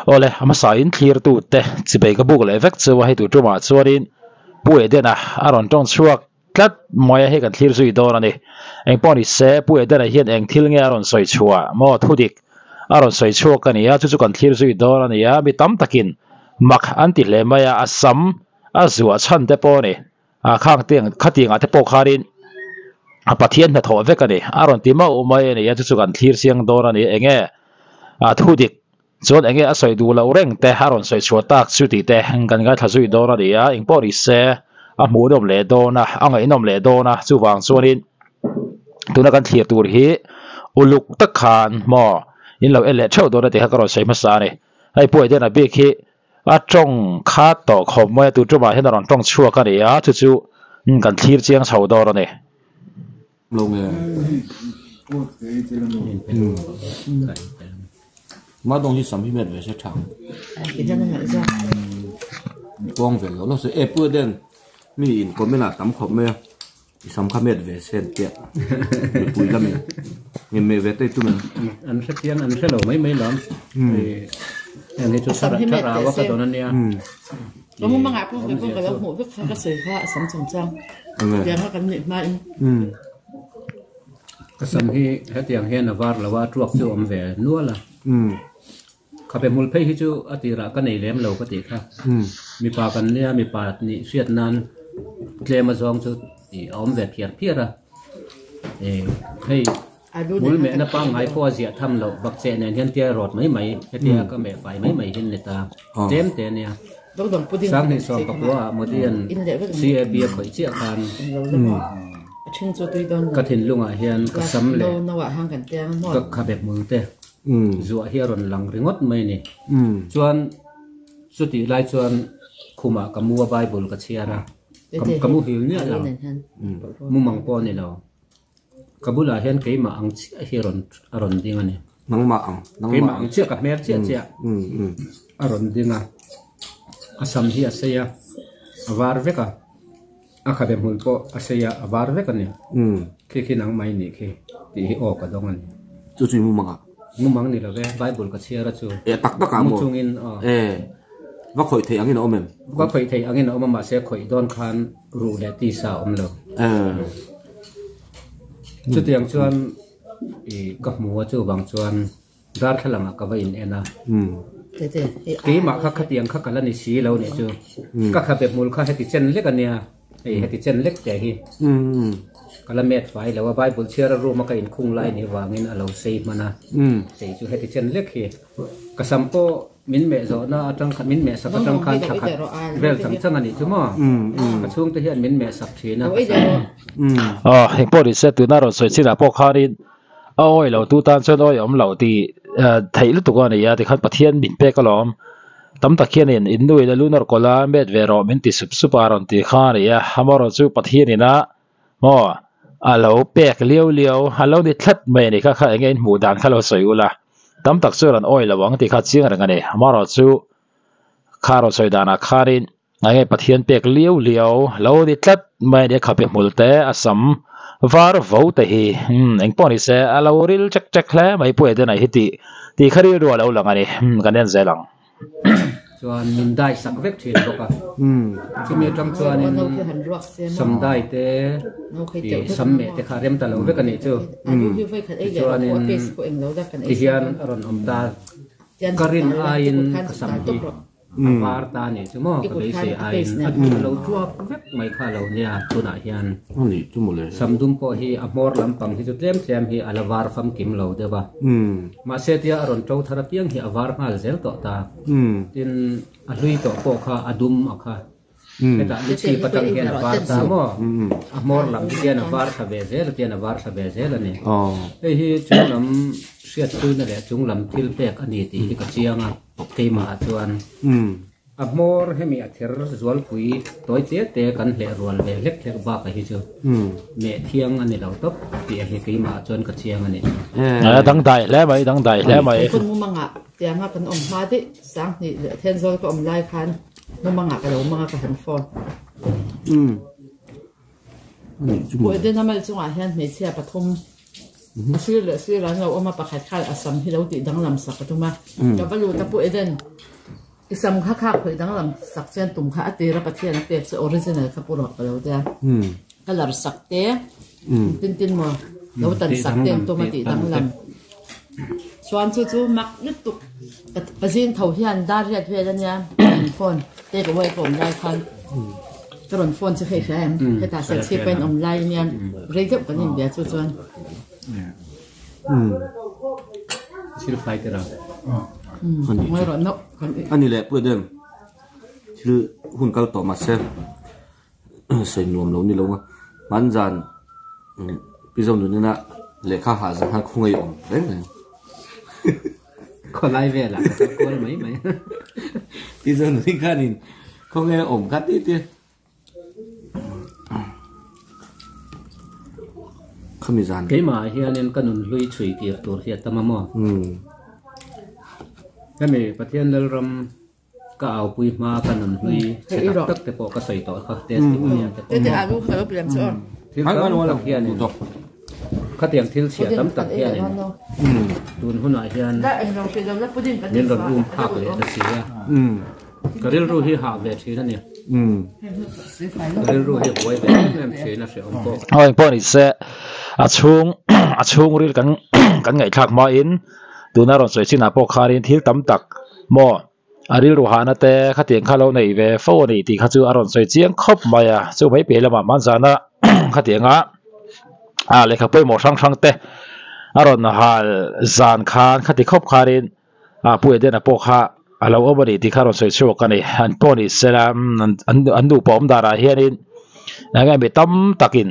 Awle, a hmasa in thlirtu te chibei ka buk leh vek chu a hei tur tumah chuanin Pu Edena a rawn tawng chhuak tlat mai a, hei kan thlir zui dawn a ni. Engpawh ni se, Pu Edena hian eng thil nge a rawn sawi chhuah maw thudik a rawn sawi chhuak a ni a, chu chu kan thlir zui dawn a ni a, mi tam takin mak an ti hle mai a, a sam a zuah chhan te pawh a ni. A khang te ang khatiang ah te pawh khanin a Pathian hnathawh vek a ni. A rawn ti mauh mai a ni a, chu chu kan thlir chiang dawn a ni. Enge a thudik chuan enge a sawi duh loh reng te a rawn sawi chhuah tak chu tih te kan ngaithla zui dawn a ni a. Engpawh ni se a hmuhnawm leh dawn a, a ngaihnawm leh dawn a, chuvang chuanin tuna kan thlir tur hi uluk tak khan maw in lo en leh theuh dawn a tih kha ka rawn sawi hmasa a ni. Hei pawh hian a bik hi A tawng kha tawh khawp mai a, tu tumah hian a rawn tawng chhuak a ni a, chu chu kan thlir chiang chho dawn a ni. Lo nge. Ma dawng hi sam hi met ve se tha. Kawng ve lo lo se e pu den mi in comment ah tam khawp mai a. I sam kha met ve se an tiah mipui lamin nge meh ve te tum em? An hre chiang an hre lo mai mai lam. Heng hi chu thlarau a ka dawn a nia. Ka mu mangah pawh ve pawh ka lo hmuh vek kha ka sawi kha a sam chungchang tiang a kan neih hmain. Ka sam hi hetiang hian a var lo a, a tuak chu a awm ve nual a. Khabe hmul phei hi chu a tirah ka nei lem lo ka tih kha. Mipa kan nia, mipa nih hriat nan tlem a zawng chu a awm ve phiar phiar a. Hei hmul mehna pangngai pawh a ziah tham loh bakcheh nen hian tia rawt mai mai hetia ka meh fai mai mai hin ni ta. Tlem te nia. 2019 ah Modi-a'n CAB a khawih chiah khan ka thinlungah hian ka sam leh ka khabe hmul te Zuah hi a rawn lang ringawt mai a ni. Chuan chutih lai chuan khumah ka mu a Bible ka chhiar a, ka mu hil miah lo, mumang pawh a ni lo. Ka bulah hian keimah ang chiah hi a rawn ding a ni. Nangmah ang, Keimah ang chiah ka hmel chiah chiah a rawn ding a, a sam hi a sei a, a var vek a. A khabe hmul pawh a sei a, a var vek a ni. Khi khi nangmah i nih khi tih hi aw ka dawng a ni. Chu chu i mumang ah? Mumang ni lo ve, Bible ka chhiar a chu. E tak tak ah maw? Mu chungin aw. E, va khawih theih angin a awm em? Va khawih theih angin a awm a, mahse khawih dawn khan ruh leh tisa a awm lo. E. Chutiang chuan i ka hmu a, chuvang chuan Darthlalang ah ka va in en a. Keimah kha khatiang kha ka la ni si lo nih chu. Ka khabe hmul kha heti chen lek a nia, hei heti chen lek te hi. Ka la met fai lo a, Bible chhiar a room a ka inkhung lai nih vangin a lo sei hman a. Sei chu heti chen lek hi. Ka sam pawh min meh zawhna atang khan, min meh sak atang khan thla khat vel chang chang a nih chu maw. Ka chhungte hian min meh sak thin a. Aw, engpawh ni se tuna rawn sawi chinah pawh khanin A awi lo tu tan chuan awi awm loh tih theih lutuk a ni a tikhan Pathian min pek alawm tam tak hianin in nu in a lu nawr kawlh a met ve rawh min ti sup sup a rawn ti kha a ni a amaherawh chu Pathian ina maw a lo pek liau liau a lo ni tlat mai a ni kha kha enge in hmuh dan kha lo sawi ula tam tak chu rawn awi lo ang tih kha chiang reng a ni amaherawh chu kha rawn sawi danah khanin. Enge Pathian pek liau liau lo ni tlat mai a nia khabe hmul te a sam var vo te hi umm engpawh ni se a lo ril chek chek hle mai pu Edena hi tih tih kha rilru a lo lang a ni umm kan en zel ang. Chuan min dai sak vek thin bawk a, chumi atang chuanin sam dai te ih sam meh te kha rem ta lo vek a nih chu, tichuanin tihian a rawn awm ta, ka rin aiin ka sam hi. A var ta nih chu maw ka beisei aiin a duh lo tuak vek mai kha lo nia tunah hian samdum pawh hi a hmawr lampang hi chu tlem tlem hi a la var famkim lo deuh a mahse tia a rawn to thar apiang hi a var nghal zel tawh ta tin a hlui tawh pawh kha a dum a kha hetah lu chhip atang hian a var ta maw a hmawr lam hi hian a var thla ve zel a tian a var thla ve zel a ni hei hi chunglam hriatpuina leh chunglam thil pek a ni tih hi ka chiang a. Keimah ah chuan a hmawr hemi a ther zualpui tawi te te kan hleh rual ve hlek hlek bak a hi chu meh thiang a ni lo tawp tih a hi keimah ah chuan ka chiang a ni. A dangdai hle mai, dangdai hle mai. Kun mumangah tianga kan awm hma daih Sanghnih leh Thenzawl ka awm lai khan mumangah ka lo manga ka han phone. Puaidena mal chungah hian hmeichhia pathum a sir leh sir an lo awm a, pakhat khan a sam hi lo tih danglam sak a tum a, ka va lut a Pu Eden. I sam kha khak phawi danglam sak chuan tum kha a tira Pathian a pek chu original kha pu rawh ka lo tia. Colour sak te tin tin maw lo tan sak te an tum a tih danglam. Chuan chu chu mak lutuk ka zing tho hian dar riat vel ania an phone take away ka awm lai khan ka rawn phone chu hei hria em hetah serchhip a in awm lai ania rei deuh kan inbia chu chuan. Ani leh pawh den thil hun kal tawh mahse sawi nuam lo ni lo a hmanzan pi zo nun ina lehkha hah zan khan khawngaih awm reng reng khawlai velah ka kal kual mai mai pi zo nun khanin khawngaih awm kha ti ti. Khami zan. Keimah hianin ka nun hlui chhui kir tur hi a tam a maw? Hemi Pathian Lalram ka aupui hma ka nun hlui chhe tak tak te pawh ka sawi tawh kha testimony ah te pawh maw? Thil tam tak hianin khatiang thil chhia tam tak hianin tun hunah hian min rawn um phak leh ta si a. Ka rilru hi hah ve thin a ni. Ka rilru hi buai ve em em thin a hrehawm pawh. Aw engpawh ni se a chhung a chhungril kan kan ngaihthlak hmain tuna rawn sawi chinah pawh khanin thil tam tak maw a rilru hahna te khatiang kha lo nei ve fo a ni tih kha chu a rawn sawi chiang khawp mai a chu mai piah lamah hmanzana khatianga a lehkha pawimawh hrang hrang te a rawn hal zan khan khati khawp khanin. A Pu Edena pawh kha a lo awm a ni tih kha rawn sawi chhuak a ni. An pawh ni sela an nupa awm danah hianin eng nge mi tam takin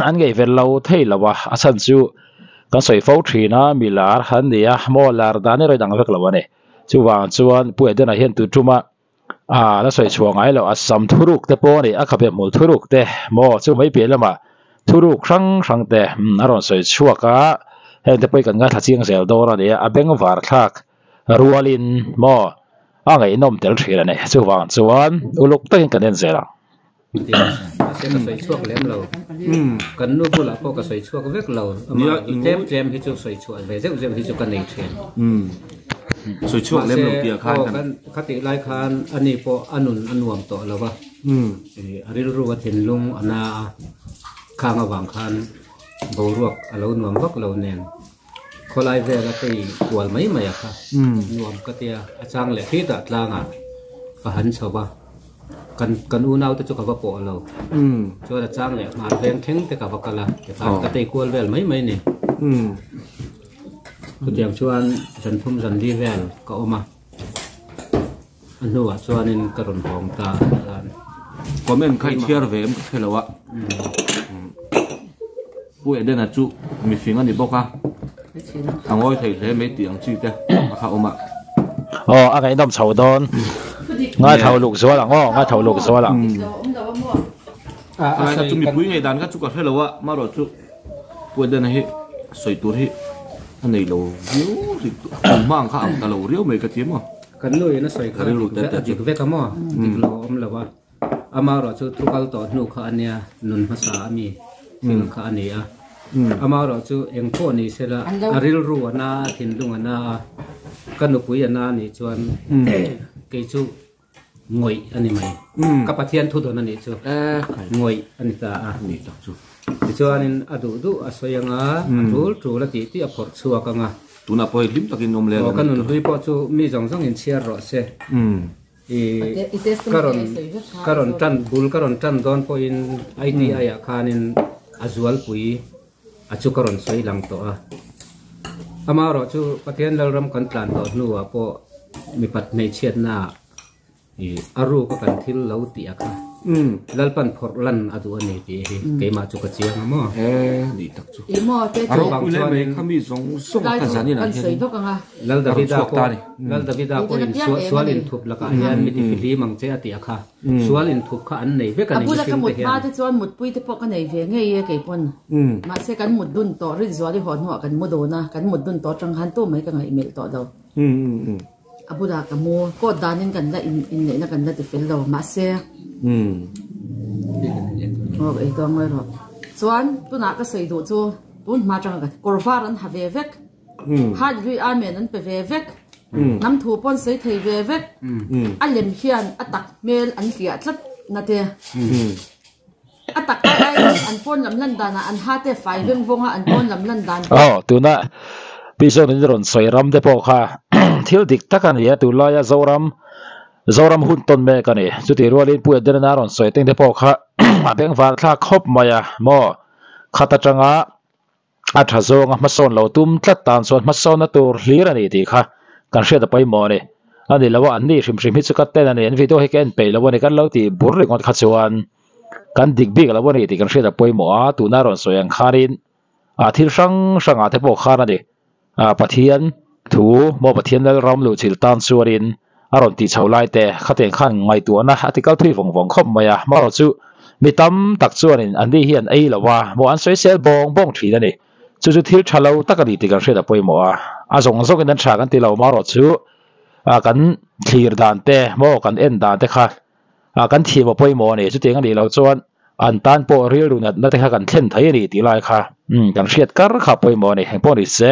an ngaihven lo thei lo a, a chhan chu kan sawi fo thin a, mi lar an ni a, maw lar dan erawh in ang vek lo a ni. Chuvang chuan Pu Edena hian tun tuma a la sawi chhuah ngai loh a sam thuruk te pawh a ni, a khabe hmul thuruk te maw chu mai piah lamah thuruk hrang hrang te a rawn sawi chhuak a, heng te pawh hi kan ngaithla chiang zel dawn a ni a, a bengvar thlak rualin maw a ngaihnawm tel thin a ni, chuvang chuan uluk takin kan en zel ang. Mahse ka sawi chhuak lem lo, kan nu bulah pawh ka sawi chhuak vek lo, amah tlem tlem hi chu sawi chhuah ve zeuh zeuh hi chu ka nei thin. Sawi chhuak lem lo tih ah khan kan. Khatih lai khan ani pawh a nun a nuam tawh lo va, a rilru a thinlung a na a, khang avang khan boruak a lo nuam vak lo nen khawlai vel a tei kual mai mai a kha nuam ka tia, a chang leh khitah tlangah ka han chho va. Kan kan unau te chu ka va pawh lo. Chuan a chang leh hmar veng thleng te ka va kal a, tikhan ka tei kual vel mai mai ni. Chutiang chuan zan thum zan li vel ka awm a, a hnuah chuanin ka rawn hawng ta a tikhan. Comment kha i chhiar ve em ka hre lo a. Pu Edena chu mifing a ni bawk a, a ngawi thei hle mai tih ang chi te a kha awm a. Aw a ngaihnawm chho dawn. Ngaithla uluk zual ang aw, ngaithla uluk zual ang. A chu mipui ngaihdan kha chu ka hre lo a, marawh chu Pu Edena hi sawi tur hi a nei lo viau ri tum hma ang kha ang ta lo riau mai ka ti maw. Kan nu in a sawi kha a dik vek a maw, dik lo a awm lo a. Amaherawhchu thu kal tawh hnu kha a nia, nun hmasa a mi thil kha a ni a. Amaherawhchu eng pawh ni sela, a rilru a na a, thinlung a na a, ka nupui a na a nih chuan kei chu ngawih a ni mai. Ka Pathian thu dawn a nih chu ngawih a ni ta a. Tichuanin a duh duh a sawi ang a, a tul tul a tih tih a phawrh chhuak ang a. Tunah pawh hei hlim takin awm leh a ni. Aw, ka nunhlui pawh chu mi zawng zawngin chhiar rawh se. I ka rawn ka rawn tan bul ka rawn tan dawn pawhin ITI ah khanin a zualpui a chu ka rawn sawi lang tawh a. Amaherawh chu Pathian Lalram kan tlan tawh hnuah pawh mipat hmeichhiatna ah i a ruk a kan thil lo tih a kha Lalpan phawrh lan a duh a ni tih hi keimah chu ka chiang a maw. He ni tak chu. A ropui hle mai kha mi zawng zawng a kha zanin ah hian Lal Davida pawh Lal Davida pawhin sual inthup lakah hian mi tifihlim ang che a tih a kha. Sual inthup kha an nei vek a ni A bula ka mihring te mut hma hian. te chuan mutpui te pawh ka nei ve ngei e kei pawn. Mahse kan mut dun tawh Rinzuali haw hnuah kan mu dun a, kan mut dun tawh atang khan tu mai ka ngaihmelh tawh lo. A bulah ka mu, court danin kan la inneihna kan la ti fel lo, mahse aw ei tawng mai rawh. Chuan tunah ka sawi duh chu tun hma atanga ka kawr var an ha ve vek, Hallelujah Amen an pe ve vek. Hnam thu pawn sawi thei ve vek. A lem hian a tak hmel an hliah tlat na te. A tak ai aiin an pawn lam lan danah an ha te fai veng vawng a, an pawn lam lan dan te. Aw, tuna Pi Zawnin rawn sawi ram te pawh kha thil dik tak a ni a, tunlaia Zoram, Zoram hun tawn mek a ni. Chutih rualin Pu Edena rawn sawi teng te pawh kha a bengvar thlak khawp mai a, maw khat atanga a tha zawnga hmasawn lo tum tlat tan chuan hmasawnna tur hlir a ni tih kha kan hriat a pawimawh a ni. A ni lo a, an ni hrim hrim hi chu ka ten a ni, an video hi ka en peih lo a ni, kan lo tih bur ringawt kha chuan kan dik bik lo a ni tih kan hriat a pawimawh a, tuna rawn sawi ang khanin ah thil hrang hrangah te pawh khan a ni. Ah Pathian thu maw Pathian Lalram luhchilh tan chuanin a rawn tih chho lai te khatiang khan ngaihtuahna a ti kal thui vawng vawng khawp mai a, amaherawh chu mi tam tak chuanin an ni hi an ei lo a, maw an sawisel bawng bawng thin a ni. Chu chu thil tha lo tak a ni tih kan hriat a pawimawh a, a zawng zawngin an tha kan ti lo amaherawh chu ah kan thlir dan te maw kan en dan te kha ah kan thiam a pawimawh a ni. Chutiang a nih loh chuan an tan pawh rilru natna te kha kan thlen thei a ni tih lai kha umm kan hriat kar kha a pawimawh a ni. Engpawh ni se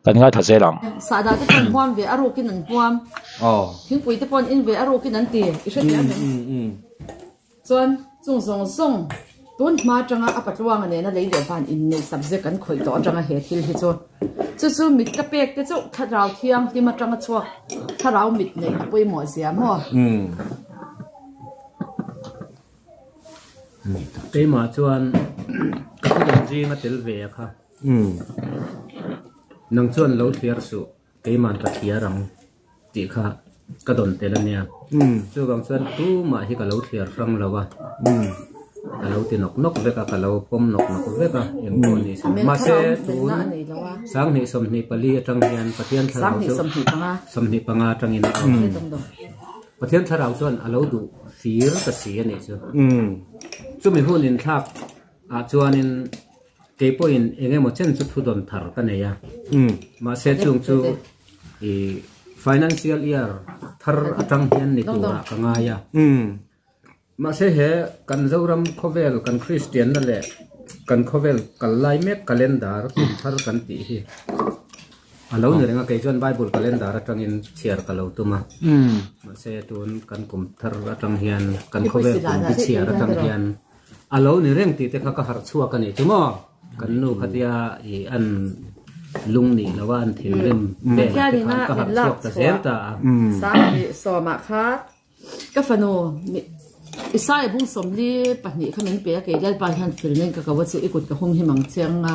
kan ngaithla zel ang. Sahdah te pawh an huam ve a rukin an huam, thingpui te pawh an in ve a rukin an ti i hrethiam em? Chuan chung zawng zawng tun hma atanga a patluanga nena lei leh van inneih subject an khawih tawh atanga he thil hi chu chu chu mit ka pek te chauh thlarau thianghlim atanga chhuak thlarau mit neih a pawimawh zia maw? Keimah chuan ka thudawn zinga tel ve a kha. Nang chuan lo thliar suh, keima'n ka thliar ang tih kha ka dawn tel a nia. Chuvang chuan tumah hi ka lo thliar hrang lo a, ka lo ti nawk nawk vek a, ka lo pawm nawk nawk vek a, eng pawh ni se. Mahse tun sanghnih 24 atang hian Pathian thlarau chu 25 atangin a awm. Pathian thlarau chuan a lo duh fir ta si a nih chu. Chumi hun inthlak ah chuanin Kei pawhin eng emaw chen chu thu dawn thar ka nei a, mahse chung chu i financial year thar atang hian ni turah ka ngai a. Mahse he kan Zoram khawvel kan Kristianna leh kan khawvel kal lai mek calendar kum thar kan tih hi a lo ni reng a, kei chuan Bible calendar atangin chhiar ka lo tum a. Mahse tun kan kum thar atang hian kan khawvel kum bi chhiar atang hian A lo ni reng tih te kha ka harh chhuak a nih chu maw? Kan nu kha tia i an lung nih lo a an thinrim vel ah te khan ka harh chhuak ta zel ta a. Sanghnih sawmah kha ka fanu Isaiah bung 42 kha min pe a, kei Lalpa hian filmin ka ko a che, i kut ka hum hi mang che anga,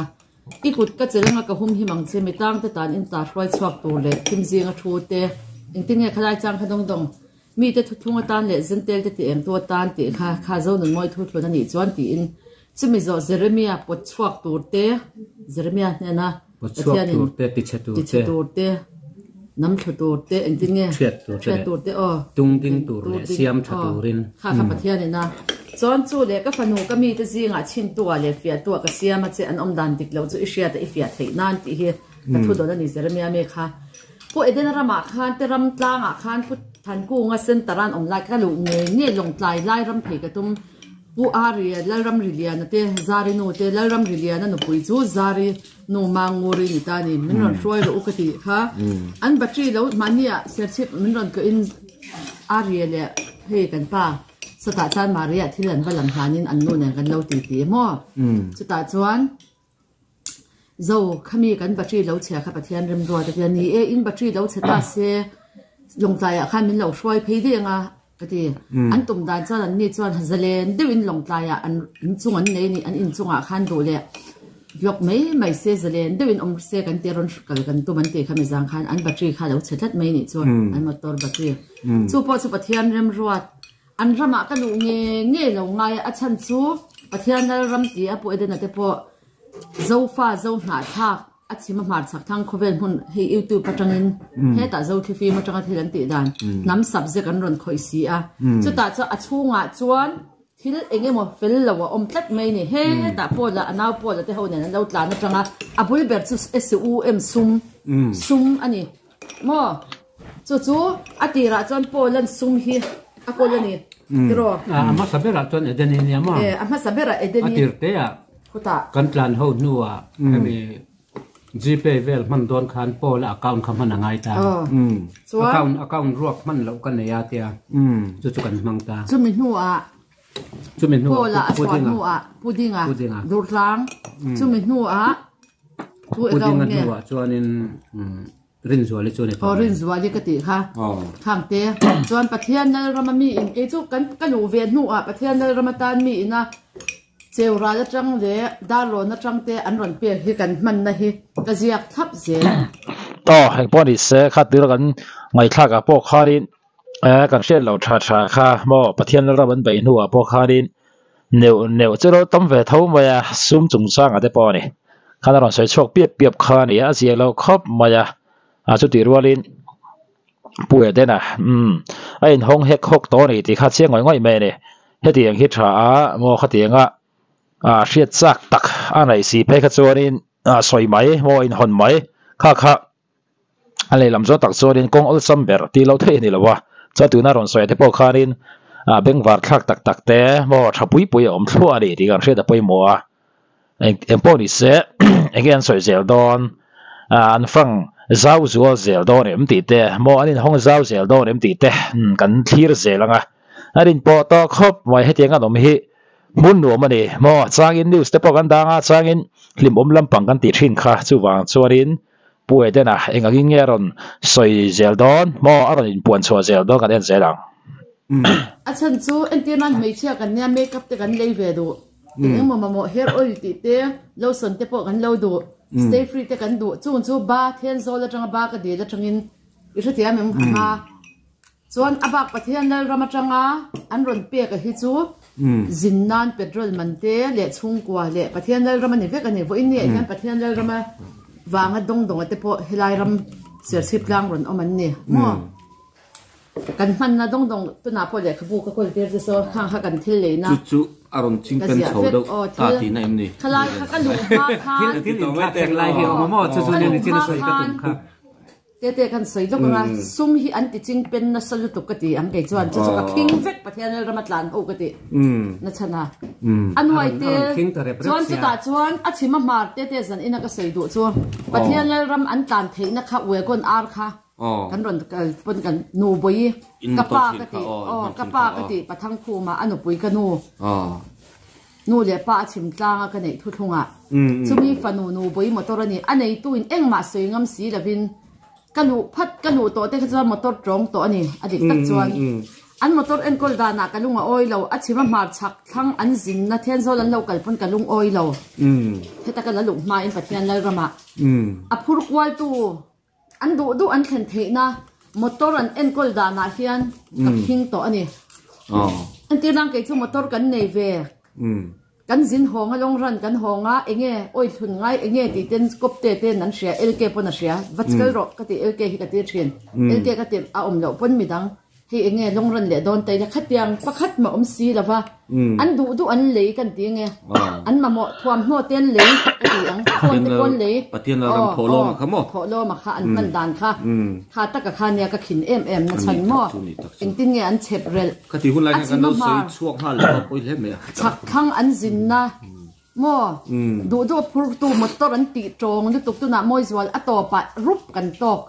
i kut ka chelh anga ka hum hi mang che, mi tangte tan in ta hruai chhuak tur leh thim zinga thu te engtin nge khalai chang kha dawng dawng Mite thuthlung atan leh Zentelte ti engtu atan tih kha kha Zonunmawi thuthlun a nih chuan tiin chumi zawh Jeremia pawt chhuak tur te, Jeremia hnena Pathianin tichhe tur te, nam thlu tur te, engtin nge hriat tur te aw, tungding tur leh siam tha turin kha kha Pathianin a chuan chu leh ka fanu ka mite zingah chhintua leh fiahtua ka siam a che an awm dan dik lo chu i hriat a i fiah theih nan tih hi ka thu dawn a ni Jeremia mi kha. Pu Edena ramah khan te ram tlangah khan Pu Thankunga center an awm lai ka luh ngei ngei Lawngtlai lai ram phei ka tum Pu Ari Lalram Riliana te Zari nu te Lalram Riliana nupui chu Zari nu Manguri ni ta ni min rawn hruai rawh u ka tih kha an battery lo mahnia serchhip min rawn kawh in Ari leh hei kan pa sawtah chuan Maria thil an va lam hlanin an nu nen kan lo ti ti maw chutah chuan Zo, khami kan battery lo chhia kha Pathian remruat a tia, ni e, in battery lo chhe ta se Lawngtlaiah khan min lo hruai phei daih ang a, ka ti. An tum dan chuan an ni chuan zalen deuhin Lawngtlaiah an inchung an nei a ni, an inchungah khan duh leh vlog mai mai se zalen deuhin awm se kan tia rawn kal kan tum an tih kha mizang khan an battery kha lo chhe tlat mai nih chu, an motor battery. Chu pawh chu Pathian remruat An ramah ka luh nge nge lo ngai a, a chhan chu Pathian lal ram ti a Pu Edena te pawh Zofa Zo hnahthlak a chhim a hmar chhak thlang khawvel hmun hei YouTube atangin hetah Zo thlifim atanga thil an tih dan hnam subject an rawn khawih si a, chutah chuan a chhungah chuan thil eng emaw fel lo a awm tlat mai a ni. Hetah Paula a nau Paula te ho nen an lo tlan atanga a bul ber chu SUM sum sum a ni. Maw? Chu chu a tirah chuan Paula'n sum hi a kawl a ni, tiraw? A hmasa berah chuan Edeni nia maw? E, a hmasa berah Edeni. A tir te ah Khutah. Kan tlan ho hnuah hemi Gpay vel hman dawn khan Paul-a account kha hman a ngai ta. Account account ruak hman loh ka nei a tia chu chu kan hmang ta. Chumi hnuah Chumi hnuah Paul-a a chhuah hnuah Pudinga Durtlang chumi hnuah tu account Pudinga nge? hnuah chuanin Rinzuali chu a ni tawh Aw mai. Rinzuali ka tih kha Khangte chuan Pathian Lalrama mi in kei chu kan ka luh ve hnuah Pathian Lalrama tan mi ina Cheu ral atang leh darlawn atang te an rawn pek hi kan hmanna hi ka ziak thlap zel. Aw, engpawh ni se, kha tir kan ngaihthlak ah pawh khanin eh kan hriat loh tha tha kha maw Pathian lalram an beih hnuah pawh khanin neuh neuh chu lo tam ve tho mai a, sum chungchangah te pawh a ni. Khan a rawn sawi chhuak piap piap kha a ni a, a ziak lo khawp mai a, a chutih rualin Pu Edena, umm, a inhawng hek hawk tawh a ni tih kha chiang ngawih ngawih mai a ni. Hetiang hi tha a, maw khatianga ah hriat chak tak a neih si phei kha chuanin ah sawi mai, maw inhawn mai kha kha a lehlam zawng tak chuanin kawng awlsam ber tih lo theih a ni lo a. Chuan tuna rawn sawi te pawh khanin ah bengvar thlak tak tak te maw tha pui pui a awm thluah a ni tih kan hriat a pawimawh a. Eng eng pawh ni se eng nge an sawi zel dawn ah an fang zau zual zel dawn em tih te maw an inhawng zau zel dawn em tih te kan thlir zel ang a a rin pawh tawh khawp mai hetiang an awm hi hmun nuam a ni maw changin news te pawh kan dang a changin hlimawm lampang kan tih thin kha chuvang chuanin Pu Edena eng angin nge a rawn sawi zel dawn maw a rawn inpuan chhuah zel dawn kan en zel ang. A chhan chu entir nan hmeichhia kan nia makeup te kan lei ve duh. Eng emaw mamawh hair oil tih te, lotion te pawh kan lo duh, stay free te kan duh. Chung chu ba Thenzawl atanga ba ka dil atangin i hrethiam em hma. Chuan a bak Pathian Lalram atanga an rawn pek a hi chu zin nan petrol man te leh chhungkua leh Pathian Lalram a ni vek a ni. Vawiin ni ah hian Pathian Lalrama vanga dawng dawnga te pawh helai ram Serchhip tlang rawn awm an ni maw? Kan hmanna dawng dawng tunah pawh lehkhabu ka kawl tir che saw khang kha kan thil leina Chu chu a rawn ching ka pen ziah chho vek deuh aw ta thil tihna em ni? khalai kha ka luh hma khan Thil inthlak thleng lai hi a awm a maw? Chu chu ka nia luh nichin a hma sawi ka khan tum kha. Tete kan sawi lawk anga sum hi an ti ching pen nasa lutuk ka ti ang kei chuan chu chu ka khing vek Pathian Lalram a tlan ho ka ti nachhan a a nuai te chuan chutah chuan a chhim a hmar tete zan ina ka sawi duh chu Pathian Lalram an tlan theihna kha Wagon R kha Kan rawn kal pawn kan nu bawi ka pa ka tih aw ka pa ka tih Pathang Khuma a nupui ka nu nu leh pa a chhim tlang a ka neih thuthlung ah chumi fanu nu bawi motor a ni a neitu in engmah sawi ngam si lovin ka luh phat ka luh tawh te kha chuan motor tawng tawh a ni a dik tak chuan an motor enkawl danah ka lung a awi lo a chhim a hmar chhak thlang an zinna Thenzawl an lo kal pawn ka lung awi lo heta ka la luh hmain Pathian Lalramah a phur kualtu An duh duh an thlen theihna motor an enkawl danah hian ka phing tawh a ni. Entir nan kei chu motor kan nei ve. Kan zin hawng a long run kan hawng a enge oil thlun ngai enge tih ten kawp te ten an hria LK pawn a hria va chikal rawh ka ti LK hi ka tir thin. LK ka tirh a awm loh pawn midang Hei enge lawng rawn leh dawn ta ila khatiang pakhat mah awm si lova an duh duh an lei kan ti ange an mamawh thuamhnaw te an lei ka ti ang phone te pawh an lei aw aw thawhlawma kha an hman dan kha kha taka kha nia ka khin em em na chhan maw engtin nge an chep relh a chim a hmar chhak thlang an zinna maw duh duh a phurtu motor an tih tawng lutuk tunah mawizual a tawpah rup kan tawk.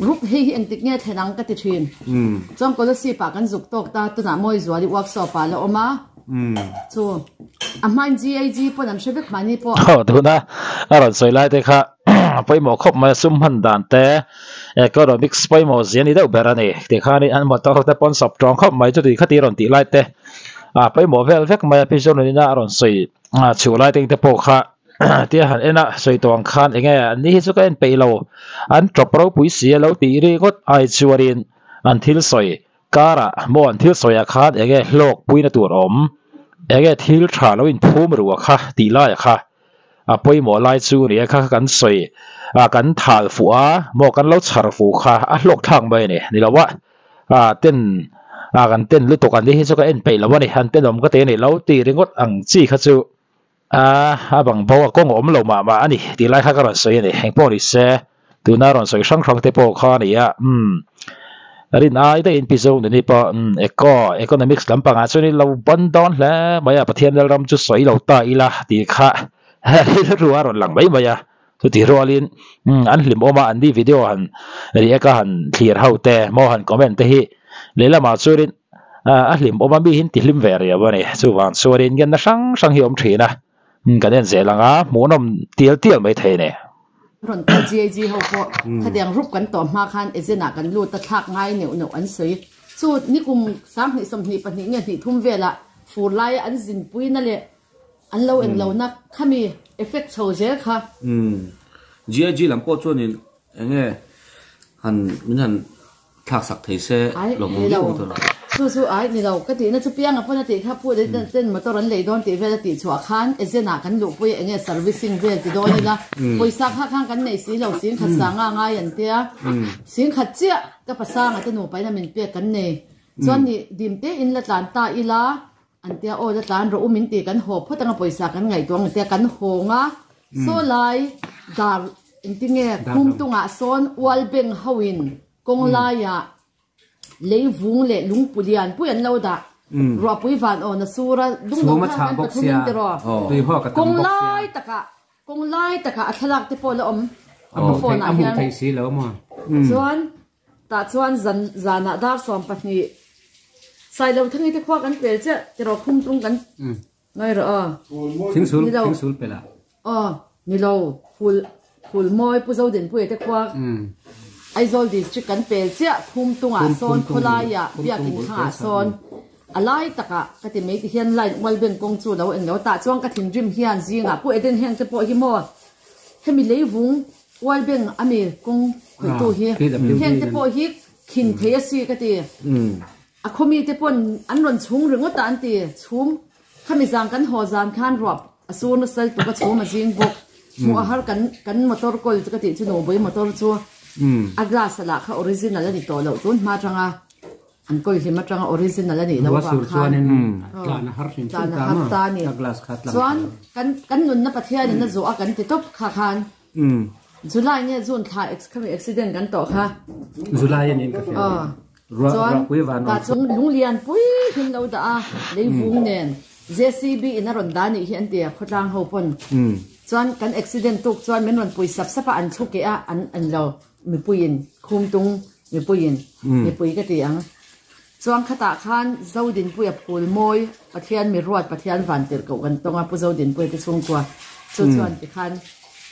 Rup hei hi engtik nge thlen ang ka ti thin. Chuan Kolasib ah kan zuk tawk ta tunah Mawizuali workshop ah la awm a. Chu a hmain GAG pawn an hre vek mahni pawh. Aw tuna a rawn sawi lai te kha a pawimawh khawp mai a sum hman dan te economics pawimawh zia ni deuh ber a ni tikhanin an motor te pawn sawp tawng khawp mai chuti khati rawn tih lai te a pawimawh vel vek mai a pi Zonunina a rawn sawi chhuh lai te pawh kha Tia han en a, sawi tawh ang khan enge an ni hi chu ka en peih lo, an tawp ropui si a lo tih ri ngawt ai chuanin an thil sawi karah maw an thil sawiah khan enge hlawk puina tur awm, enge thil tha lo inphum ruh a kha tih laia kha a pawimawh lai chu nia kha kan sawi a kan thal fuh a maw kan lo chhar fuh kha a hlawk thlak mai a ni, ni lo a ten a kan ten lutuk an ni hi chu ka en peih lo a ni, an tenawm ka ti a ni lo tih ringawt ang chi kha chu. A, a bang bo a kawng a awm lo mah mah a ni tih lai kha ka rawn sawi a ni. Engpawh ni se, tuna rawn sawi hrang hrang te pawh kha a ni a, umm, rin ai daihin Pi Zo Nuni pawh, umm, eco, economics lampangah chuan i lo ban dawn hle mai a, Pathian Lalram chu sawi lo ta ila tih kha rilru a rawn lang mai mai a. Chutih rualin an hlim awm a, an ni video han react a han thlir ho te maw han comment te hi lehlamah chuanin a hlim awm a, mi hi an ti hlim ve riau a ni. Chuvang chuanin ngenna hrang hrang hi a awm thin a, kan en zel ang a, hmuhnawm tial tial mai thei a ni. Rawn kal GAG ho pawh khatiang rup kan tawh hma khan agent ah kan lut a thlak ngai neuh neuh an sawi. Chu nikum 20 22 nge hnih thum velah fur laia an zinpuina leh An lo eng lo na khami effect chho zel kha. Umm GIG lam pawh chuanin enge han min han thlak sak thei se lawm awm viau tur. Chu chu ai ni lo ka tihna chu pianga pawn a tih kha pu ten motor an lei dawn tih vel a tih chhuah khan agent ah kan luhpui a enge servicing vel ti dawn ila pawisa kha khan kan nei si lo singkhat sanga ngai an tia singkhat chiah ka pasanga te nupa in a min pek kan nei chuan ni dim te in la tlan ta ila An tia aw la tlan rawh u min ti kan haw phawt anga pawisa kan ngaihtuah ang tia kan hawng a saw lai dar engtinge khum tungah sawn ual beng ho in kawng laiah lei vung leh lungpu lian pui an lo dah ruahpui van awn a sur a dung dawh khan kan pathum in tiraw kawng lai takah kawng lai takah a thlalak te pawh la awm ka phone ah hian chuan Tah chuan zan zanah dar 12 Sailo Thangi te khua kan pel chiah tiraw khum tung kan ngai rawh aw. Thingsul thingsul pel ah. Aw nilo phul phul mawi Pu Zodinpuia te khua Aizawl district kan pel chiah khum tungah sawn khawlaiah biakin thlangah sawn a lai takah ka ti mai ti hian line ual beng kawng chu lo englo tah chuan ka thinrim hian zingah Pu Eden heng te pawh hi maw hemi leivung Ual beng a mi kawng khawihtu hi heng te pawh hi khin thei a si ka ti. A khawmi te pawn an rawn chhung ringawt a an ti. Chhum khami zan kan haw zan khan ruah a sur nasa lutuk a chhum a zing bawk. Hmuh a har kan kan motor kawl chu ka tih chu nubui motor chu a glass a lah kha original a ni tawh loh tun hma atanga An kawi hlim atanga original a nih loh avang khan tlan a har ta a ni. Chuan kan kan nunna Pathianin a zawh a kan ti tawp kha khan July nge June thla khami accident kan tawh kha. July a niin ka hria. Chuan tah chuan lunglian pui hin lo dah a leivung nen JCB in a rawn dah nih hi an ti a khawtlang ho pawn. Chuan kan accident tuk chuan min rawn pui sap sap a an chhu keh a an an lo. Mipuiin khumtung mipuiin mipui ka ti ang. Chuan khatah khan Zodinpuia phul mawi Pathian mi ruat Pathian van tirh koh kan tawng a Pu Zodinpuia te chhungkua chu chuan tikhan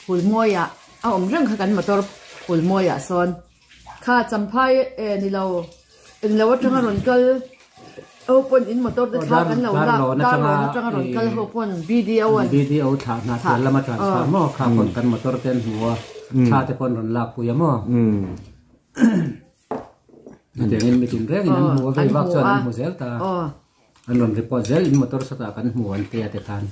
phul mawiah a awm reng kha kan motor phul mawiah sawn kha champhai e nilo englo atanga rawn kal ho pawn in motor te thla kan lo lak darlawn atanga rawn kal ho pawn BDO an BDO thla hna thla lama transfer maw kha pawn kan motor te an hmu a thla te pawn rawn lak pui a maw hetiangin mitin rengin an hmu a vei vak chuan an hmu zel ta an rawn report zel in motor sawtah kan hmu an tia te khan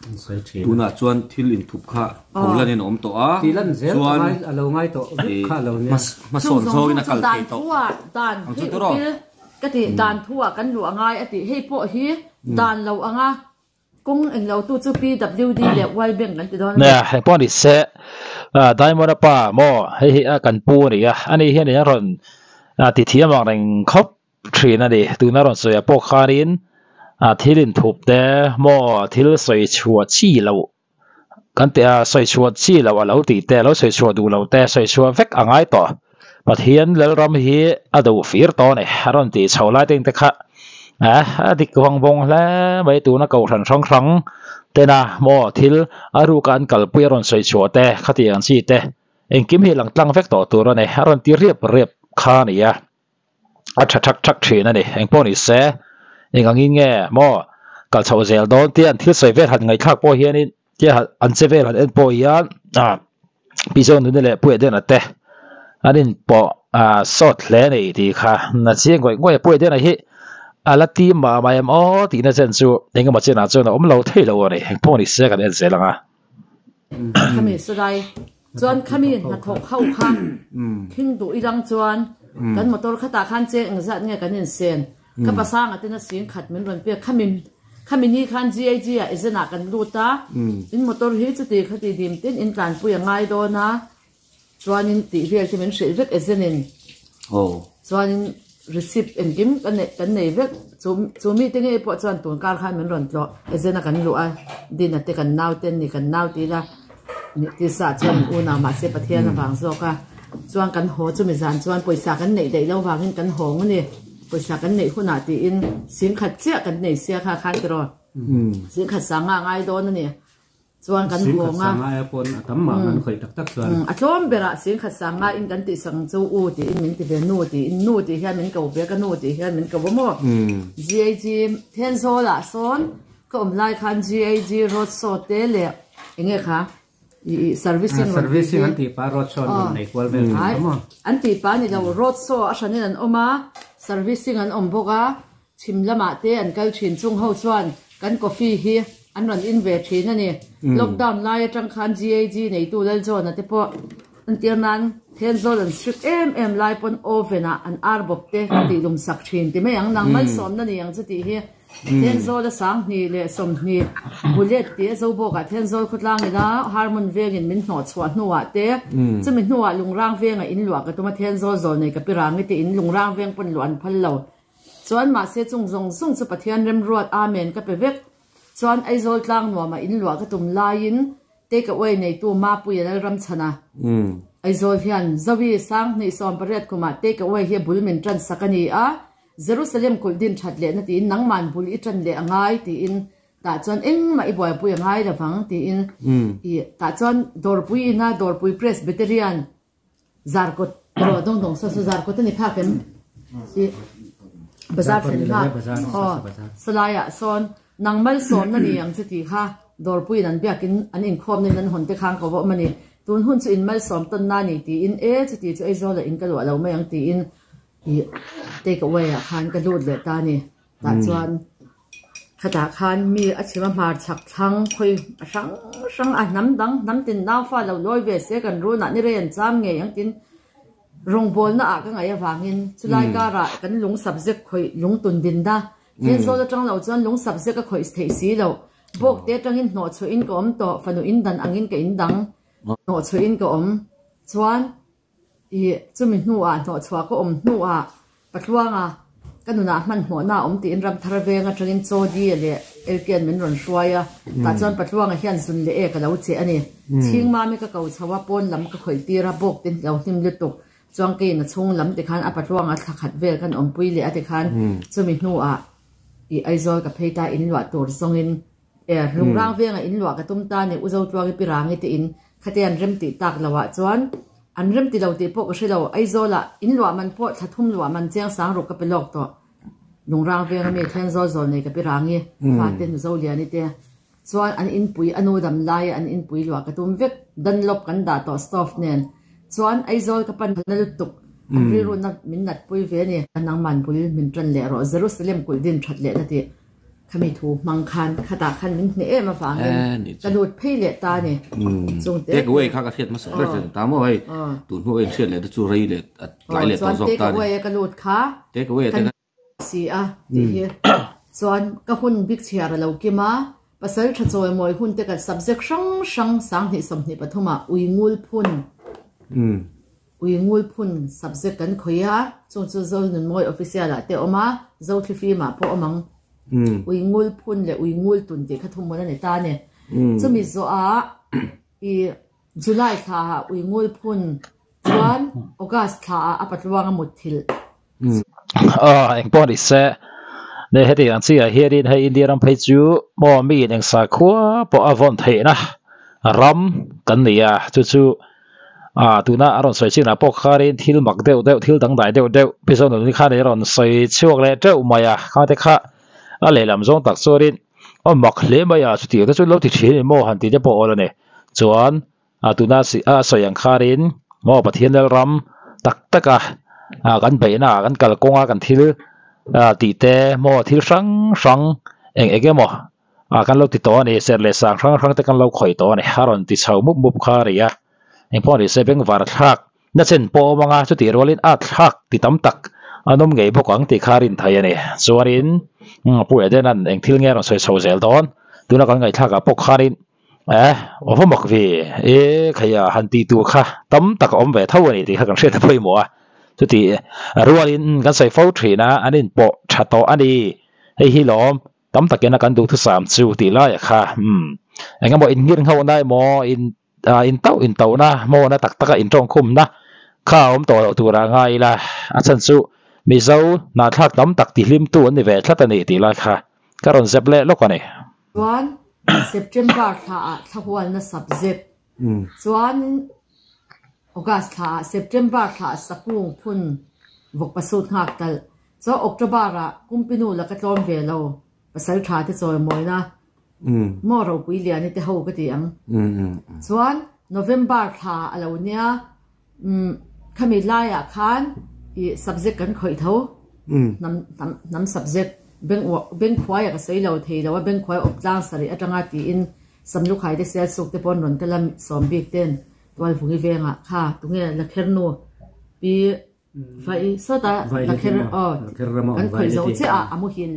an sawi thin tunah chuan thil inthup kha pholan in a awm tawh a tih lan zel ka ngai a lo ngai tawh vek kha a lo nia hmasawn zawngin a kal thei tawh dan thu ah dan ka ti dan thu ah kan luh a ngai a tih hei pawh hi dan lo anga kawng englo tu chu PWD leh World Bank kan ti dawn a ni. Nia heng pawh a ni se Diamond a pa maw hei hi a kan pu a ni a ani hian in a rawn ti thiam ang reng khawp thin a ni. Tuna rawn sawi ah pawh khanin thil inthup te maw thil sawi chhuah chi loh kan tih a sawi chhuah chi loh a lo tih te lo sawi chhuah duh loh te sawi chhuah vek a ngai tawh. Pathian Lalram hi a duh fir tawh a ni. A rawn tih chho lai te te kha a dik vawng vawng hle mai tuna kohhran hrang hrang tena maw thil a ruka an kalpui a rawn sawi chhuah te khatiang ang chi te engkim hi lang tlang vek tawh tur a ni. A rawn ti riap riap kha a ni a. a tha thak thak thin a ni. Engpawh ni se, eng angin nge maw kal chhoh zel dawn tia an thil sawi vel han ngaihthlak pawh hianin tia an che vel han en pawh hian ah Pi Zonuni leh Pu Edena te an inpawh ah sawt hle a ni tih kha na chiang ngawih ngawih a. Pu Edena hi a la tim mah mah em aw tihna chen chu engemaw chenah chuan a awm lo thei lo a ni. Engpawh ni se kan en zel ang a. Khami sarai Chuan khami hnathawk ho kha thing duh ilang chuan kan motor khatah khan che engzat nge kan insen ka pasanga ten a sing khat min rawn pek khami khami ni khan GAG ah agent ah kan lut a in motor hi chuti khati dim tin in tlanpui a ngai dawn a chuanin tih vel chu min hrilh vek agent in chuanin receipt engkim kan neih kan nei vek chu chu mite ngei pawh chuan tun kar khan min rawn tlawh agent a kan luh a din a te kan nau te an ni kan nau ti ila. Tisa chuan in unau mahse Pathian avang zawk a chuan kan haw chumi zan chuan pawisa kan neih daih lo vangin kan hawng a ni. Pawisa kan neih hunah tiin singkhat chiah kan nei sia kha khan tiraw singkhat sanga a ngai dawn a ni. Chuan kan hawng a. Singkhat sanga aia pawn a tam mah an khawih tak tak chuan. A tlawm berah singkhat sanga in kan tih sak ang chu u tiin min ti ve nu tiin nu tih hian min ko ve ka nu tih hian min ko a maw. GAG Thenzawl-ah sawn ka awm lai khan GAG road show te leh enge kha i servicing rawn tih hi. Servicing an tih pah road show an rawn nei kual vel thin kha maw. An tih pah a ni lo road show a hranin an awm a servicing an awm bawk a Chhim lamah te an kal thin chung ho chuan kan coffee hi an rawn in ve thin a ni. Lockdown lai atang khan GAG neitu Lalzawna te pawh entir nan Thenzawl an strict em em lai pawn oven ah an ar bawp te ka tih lum sak thin ti mai ang nang malsawmna ni ang chu tih hi Thenzawl a 20 leh 20 bullet tih a zo bawkah Thenzawl khawtlang ila Harmon vengin min hnawh chhuah hnuah te chumi hnuah Lungrang vengah in luah ka tum a Thenzawl zawl nei ka pi rangi te in Lungrang veng pawn luah an phal lo. Chuan mahse chung zawng zawng chu Pathian remruat Amen ka pe vek. Chuan Aizawl tlang nuamah in luah ka tum laiin take away neitu Mapuia Lalramchhana Aizawl hian Zoe 2018 kumah take away hi a bul min tan sak a ni a, Jerusalem kulh din that lehna tiin nangman bul i tan leh a ngai tiin tah chuan engmah i buaipui a ngai lovang tiin i tah chuan dawrpui ina dawrpui Presbyterian Zarkawt erawh dawng dawng saw saw zarkawt a ni phak em? I bazar thlen nghak aw salaiah sawn nang malsawmna ni ang che tih kha dawrpuiin an biakin an inkhawmna in an hawn te khan ka va awm a ni. Tun hun chu in malsawm tawnna a ni tiin e chuti chu Aizawlah in ka luah lo mai ang tiin i take away ah khan ka lut leh ta a ni. Tah chuan khatah khan mi a chhim a hmar chhak thlang khawi a hrang hrang a hnam dang hnam tin naufa lo lawi ve se kan runah ni rei an cham ngei ang tin rawngbawlna ah ka ngaih avangin chulai karah kan lung subject khawih lung tun din na Thenzawl atang lo chuan lung subject a khawih theih si loh bawk te atangin hnawh chhuah in ka awm tawh fanu in dan angin ka in dang hnawh chhuah in ka awm chuan Ih, chumi hnuah hnawhchhuah ka awm hnuah Patluanga ka nunah hmanhmawhna a awm tiin Ramthar veng atangin Chaw Di leh Elkian min rawn hruai a, tah chuan Patluanga hian zun leh ek a lo che a ni. Chhingmami ka ko chho a, pawn lam ka khawih tir a, bawk te lo hnim lutuk chuan keiin a chhung lam tikhan a Patluanga thla khat vel kan awmpui leh a tikhan chumi hnuah ih Aizawl ka phei ta inluah tur zawngin E, Lungrang venga in luah ka tum ta ni, U Zotluangi pi Rangi te in khate an rem tih tak lo ah chuan an rem ti lo tih pawh ka hre lo, Aizawl ah in luah man pawh thla thum luah man chiang sang ruk ka pe lawk tawh. Lungrang venga mi Thenzawl zawl nei ka pi Rangi fate nu Zoliani te chuan an inpui a nu dam lai a an inpui luah ka tum vek, Dunlop kan dah tawh stove nen chuan Aizawl ka pan na lutuk an rilru na min nat pui ve a ni. Nangman bul min tan leh rawh Jerusalem kulh din that leh na tih. Khami thu hmang khan khatah khan min hneh em avangin ka lut phei leh ta a ni. Chung te Take away kha ka hriat hmasa ber chen ta maw hei tun hnu a inhriat leh te chu rei leh tlai leh tawh zawk ta a ni. Chuan take away a ka lut kha Take away te kha si a tih hi chuan ka hun bik chhiar a lo kim a, pasal tha chawimawi hun te kan subject hrang hrang 20 23 ah ui ngul phun Ui ngul phun subject kan khawih a, chung chu Zonunmawi official ah te a awm a, Zothlifim ah pawh a awm ang. Ui ngul phun leh ui ngul tun tih kha thumhmun a ni ta a ni. Chumi zawh ah i July thla ah ui ngul phun chuan August thla ah a patluang a mut thilh. Aw engpawh ni se, ne heti ang chi ah hianin hei India ram phei chu maw mi in engsa khua pawh a vawn theihna ram kan ni a, chu chu ah tuna a rawn sawi chinah pawh khanin thil mak deuh deuh thil dangdai deuh deuh pi zawng nun khan a rawn sawi chhuak leh teuh mai a, khangte kha a lehlam zawng tak chuanin aw mak hle mai a chutiang te chu lo ti thin emaw han tih te pawh awl a ni chuan. A tuna a sawi ang kharin maw Pathian lal ram tak tak a kan beihna ah kan kalkawng a kan thil tih te maw thil hrang hrang eng eng emaw kan lo ti tawh a ni serh leh sang hrang hrang te kan lo khawih tawh a ni a rawn ti chho mup mup kha a ni a engpawh ni se bengvar thlak na chen pawh a awm ang a chutih rualin a thlak ti tam tak an awm ngei bawk ang tih kha a rin thei a ni chuanin Pu Edena'n eng thil nge a rawn sawi chho zel dawn tuna kan ngaihthlak ah pawh khanin Eh, aw va mak ve, e khaia han tih tur kha tam tak a awm ve tho a ni tih kha kan hriat a pawimawh a. Chuti rualin kan sawi fo thin a, an inpawh tha tawh a ni. Hei hi lawm tam takin a kan duhthusam chu tih laiah kha, umm, engemaw inngirnghohna emaw in in tauh in tauhna maw na tak taka intawng khumna kha a awm tawh loh turah a ngai ila a chhan chu Mizo hnahthlak tam tak tihlimtu an ni ve tlat a ni tih lai kha ka rawn zep leh lawk a ni. Chuan September thlaah thlahualna subject chuan August thlaah September thlaah sakung phun vawk pasut nghak talh chuan October ah Kumpinu laka tlawm ve lo pasal tha te chawimawina maw ropui liani te ho ka ti ang chuan November thla a lo nia khami laiah khan ih subject kan khawih tho hnam hnam hnam subject beng bengkhuaia ka sawi lo thei lo a bengkhuai awp tlang sarih atanga tiin Samlukhai te Sialsuk te pawn rawn kal a sawm bik ten Tualvungi vengah kha tunge Lakhernu pi Vai sawta Lakher aw kan khawih zo chiah a a muhil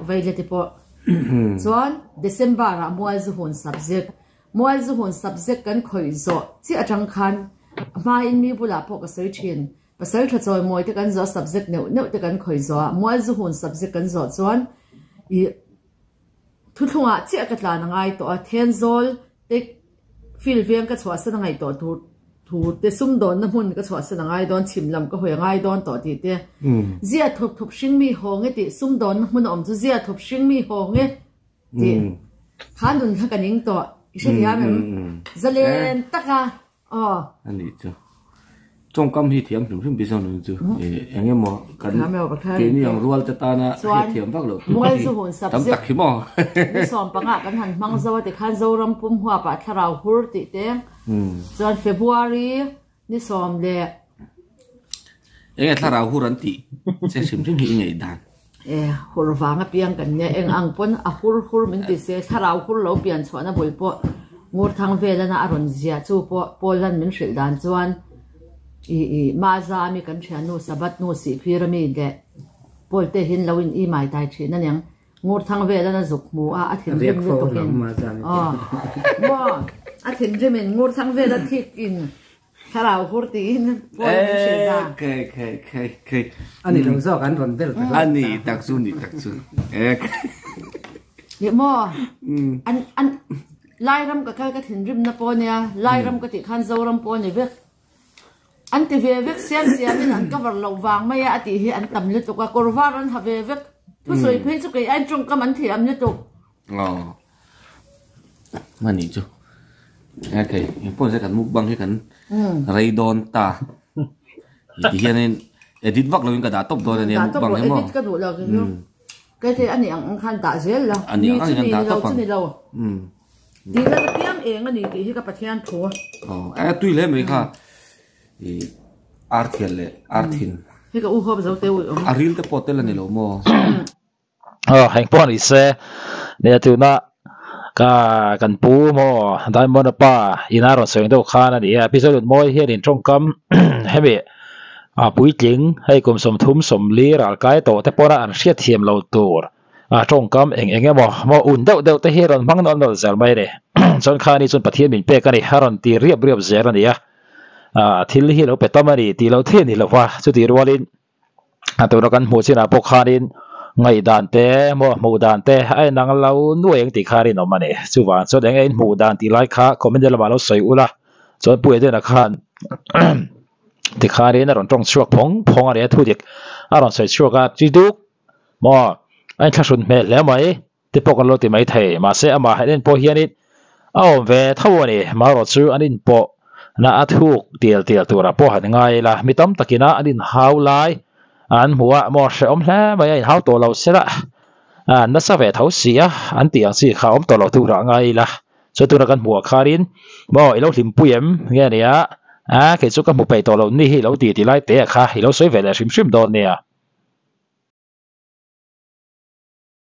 Vaile te pawh chuan December ah Mualzuhun subject Mualzuhun subject kan khawih zawh chiah atang khan hmain mi bulah pawh ka sawi thin Pasal tha chawimawi te kan zawh subject neuh neuh te kan khawih zawh a Mualzuhun subject kan zawh chuan ih Thuthlungah chiah ka tlan a ngai tawh a, Thenzawl te field veng ka chhuahsan a ngaih tawh tur thu te, sumdawnna hmun ka chhuahsan a ngai dawn, chhim lam ka hawi a ngai dawn tawh tih te, zia thup thup hring mi hawng e tih, sumdawnna hmun a awm chu zia thup hring mi hawng e tih kha nun kha ka ning tawh, i hrethiam em? Zalen taka Aw. A nih chu. Tawngkam hi thiam hrim hrim Bizo nun chu eng emaw kan keini ang rual te tana hriat thiam vak loh tur hi tam tak hi maw. Ni sawm panga kan han hmang zo a tikhan Zoram pum huapah thlarau hur tih te chuan February ni sawm leh. Enge thlarau hur an tih che hrim hrim hi i ngaih dan. E hur vang apiang kan nia eng ang pawn a hur hur min ti se thlarau hur lo pian chhuahna bul pawh ngur thang velana a rawn ziah chu pawh Paul-an min hrilh dan chuan i i Maza ami kan thiannu Sabbath nu Sihphir ami leh Paul te hian lo in i mai tai thin aniang ngur thang velana zuk hmu a a thinrim lutuk in aw maw a thinrim in ngur thang vela thik in Thlarau hur tiin pawl an hrilh ta. Kei kei kei kei. A ni lo zawk an rawn bel ta hlauh. A ni tak chu ni tak chu. Ek. Ni maw? An an Lairam ka kal ka thinrim na pawh nia, Lairam ka tih khan Zoram pawh a ni vek. An ti ve vek siam siam in an cover loh vang mai a a tih hi an tam lutuk a, kawr var an ha ve vek. Thusawi phei chu kei aiin tawngkam an thiam lutuk. Aw. Mani chu. Okay, eng pawh nise kan mukbang hi kan rei dawn ta. Ti hianin edit vak loin ka dah tawp dawn ania mukbang hi maw. Edit ka duh lo kei chu. Kei thei ani ang ang khan dah zel la. Ani ang ang in kan dah tawp ang. Ni chu ni lo chu ni lo. Tih na piang eng ani tih hi ka Pathian thu. Aw, a tui hle mai kha. I ar thial leh ar thin. Hei ka u huap zo te ui awm. A ril te pawh tel ani lo maw. Aw heng pawh ni se nia tuna ka kan pu maw Diamond a pa ina rawn sawi deuh khan a ni a episode lut mawi hian in tawngkam hemi a puitling hei kum 30 40 ral kai tawh te pawna an hriat thiam lo tur a tawngkam eng eng emaw maw un deuh deuh te hi rawn hmang nawn nawn zel mai a ni chuan khani chuan Pathian min pek a ni a rawn ti riap riap zel a ni a thil hi lo pe tam a ni tih loh theih a ni lo va chutih rualin A tuna kan hmuh chinah pawh khanin ngaihdan te emaw hmuh dan te a inang lo nuai ang tih kha rinawm a ni. Chuvang chuan eng nge in hmuh dan tih lai kha comment lamah lo sawi ula chuan Pu Edena khan tikhanin a rawn tawng chhuak phawng phawng a ni a thu dik a rawn sawi chhuak a chi duk maw a inthlahrun hmel hle mai te pawh kan lo ti mai thei mahse amah han en pawh hianin a awm ve tho a ni marawh chu an inpawh na a thuk tial tial turah pawh han ngai ila mi tam takina an inhau lai an hmu a maw hrehawm hle mai a inhau tawh lo sela a nasa ve tho si a an tih ang chi kha awm tawh lo turah ngai ila chu tuna kan hmuh ah khanin maw ilo hlimpui em nge nia a kei chu ka hmu peih tawh lo ni hi ilo ti ti lai te ah kha ilo sawi ve leh hrim hrim dawn nia.